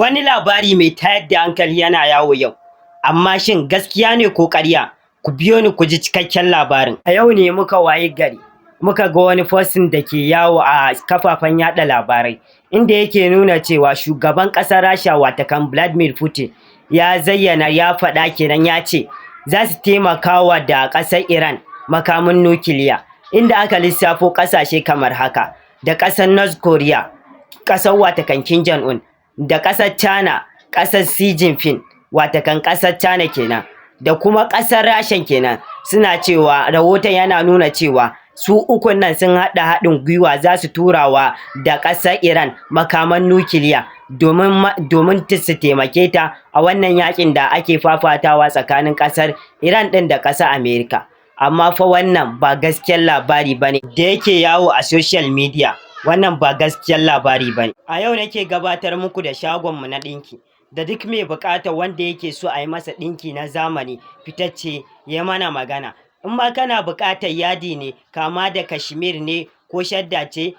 Wani labari mai tayar da hankali yana yawo yau, amma shin gaskiya ne ko ƙarya? Ku biyo ni ku ji cikakken labarin. A yau ne muka wayi gari muka ga wani posting da ke yawo a kafafen yaɗa labarai, inda yake nuna cewa shugaban ƙasar Rasha, watakan Vladimir Putin, ya zayyana, ya faɗa kenan, ya ce za su taimakawa da ƙasar Iran makamin nukiliya, inda aka lissafo ƙasashe kamar haka: da ƙasar North Korea, ƙasar watakan Kim Jong-un, da ƙasar China, ƙasar Xi Jinping, watakan ƙasar China kenan, da kuma ƙasar Rasha kenan. Suna cewa rahoton yana nuna cewa su ukun nan sun haɗa haɗin gwiwa, za su turawa da ƙasar Iran makaman nukiliya domin su taimake ta a wannan yakin da ake fafatawa tsakanin ƙasar Iran ɗin da ƙasar Amerika. Amma fa wannan ba gaskiyar labari bane da yake yawo a social media, wannan ba gaskiyar labari bane. A yau nake gabatar muku da shagonmu na ɗinki, da duk mai buƙatar wanda yake so a yi masa ɗinki na zamani fitacce, ya mana magana. In ma kana buƙatar yadi ne, kama da kashmir ne ko shadda ce.